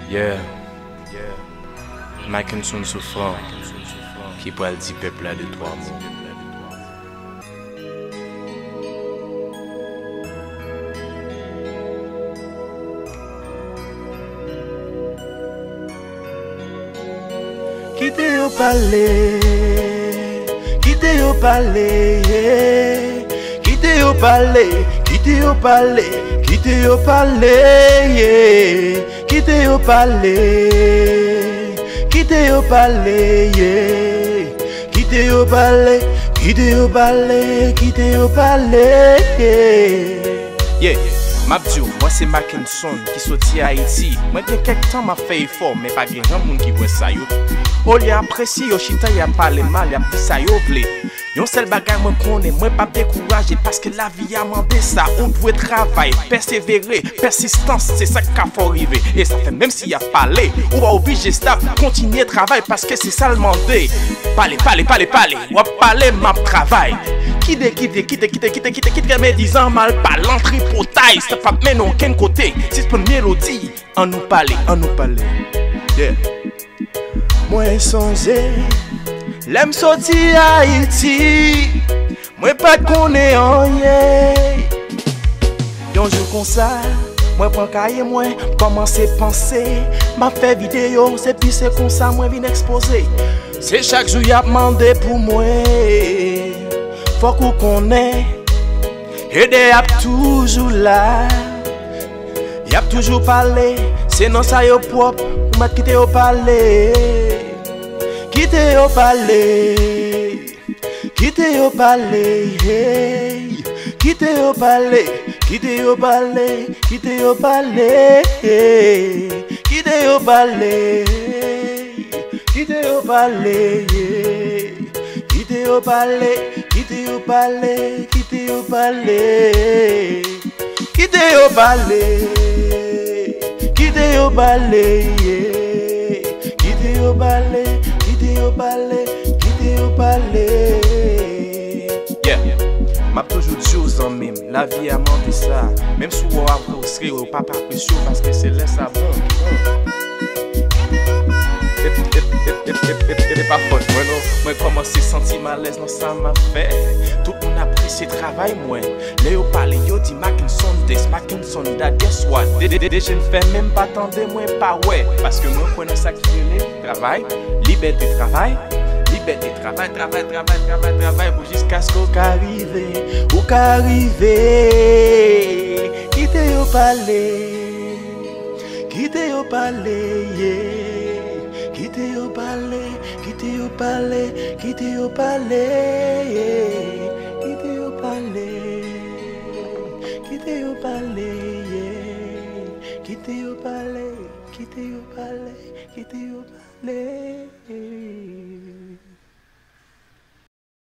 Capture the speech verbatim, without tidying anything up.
Yeah, Mackenson Souffrant ki pral di pèp la de twa mo. Kite yo pale, kite yo pale, yeah. Kite yo pale, kite yo pale, kite yo pale, yeah. Kite yo pale, kite yo pale, yeah. Kite yo pale, kite yo pale, kite yo pale, yeah. Yeah, m ap di w, mwen se Mackenson ki soti Ayiti. Mwen gen kèk tan m ap fè efò, men pa gen jan moun ki wè sa yo. Olye apresye yo chita, y ap pale mal, y ap di sa yo vle. Yon sèl bagay mwen konnen, mwen p ap dekouraje, paske lavi a mande sa. Ou dwe travay, pèsevere, pèsistans, se sa k ka fè w rive. E sa fè menm si y ap pale, ou pa oblije stop, kontinye travay, paske se sa l mande. Pale, pale, pale, pale, w ap pale, m ap travay. Kite, kite, kite, kite, kite, kite, kite medizan mal pale, antripotay, sa p ap mennen okenn kote. Sispann melodi, annou pale, annou pale. Yeah. Mwen sonje lè m soti Ayiti, mwen pa t konnen anyen. Yon jou konsa, mwen pran kaye mwen, kòmanse panse, m ap fè videyo, se pi se konsa mwen vin ekspoze. Se chak jou y ap mande pou mwen, fòk ou konnen, ede ap toujou la. Y ap toujou pale, se nan sa yo pwòp, ou mèt kite yo pale. Kite yo pale, kite yo pale, hey. Kite yo pale, kite yo pale, kite yo pale, hey. Kite yo pale, kite yo pale, yeah. Kite yo pale, kite yo pale, kite yo pale. Kite yo pale, kite yo pale, yeah. Kite yo pale, kite yo pale, kite yo pale. Yeah, m ap toujou di w zanmi m, lavi a mande sa. Menm si w wè w ap frustre, w pa pa presye w paske se lè sa bon. E, e, e, e, e, e, e pa fòt mwen non, mwen kòmanse santi m alèz nan sa m ap fè. Tout moun apresye travay mwen. Lè yo pale, yo di Mackenson this, Mackenson that, guess what? De, de, de, de je n fè menm pa tande, mwen pa wè. Paske mwen kwè nan sa ki rele travay, libète travay, libète travay, travay, travay, travay, travay pou jiskaske w ka rive, ou ka rive. Kite yo pale, kite yo pale, yeah. Kite yo pale, kite yo pale, kite yo pale, yeah. Kite yo pale, kite yo pale, yeah. Kite yo pale, kite yo pale, kite yo pale.